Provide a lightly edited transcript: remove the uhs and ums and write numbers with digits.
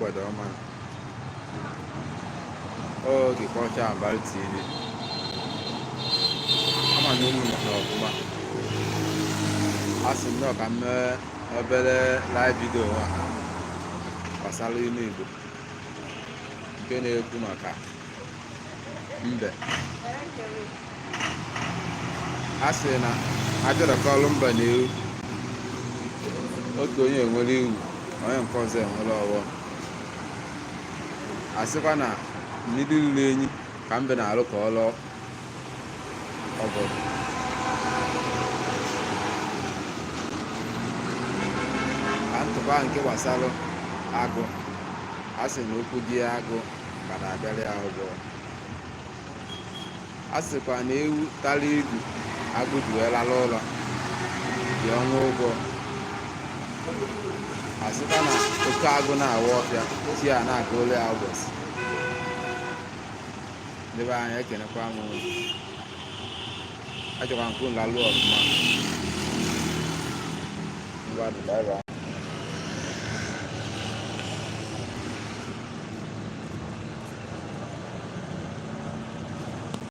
Mgbede ọma. Oge Culture and Value TV. Ama na unu nọ ọfụma. A sị m nọọ ka m mee obere live video a gbasara ilu Igbo nke na-ekwu maka mbe. A sị na abịarọkọlụ mbe na ewu, otu onye enwere iwu, onye nke ọzọ enwere ọghọm. A sịkwa na mmiri ruru enyi ka mbe na-arụ ka ọ lọọ ọgọdọ. Ka ntụkwa nke gbasara agụ, a sị na okwu di agụ ka na-abịara ya ụgwọ. A sịkwa na ewu tara igu agụ ji wee lara ụlọ ji ọnwa ụgwọ. A sịkwa na oke agụ na-awa ọfịa, chi a na-agụrụ ya ụbọchị. Ndị be anyị, ekenekwa m unu. Achọkwa m ka unu lalụọ ọfụma. Ngwa, bye bye.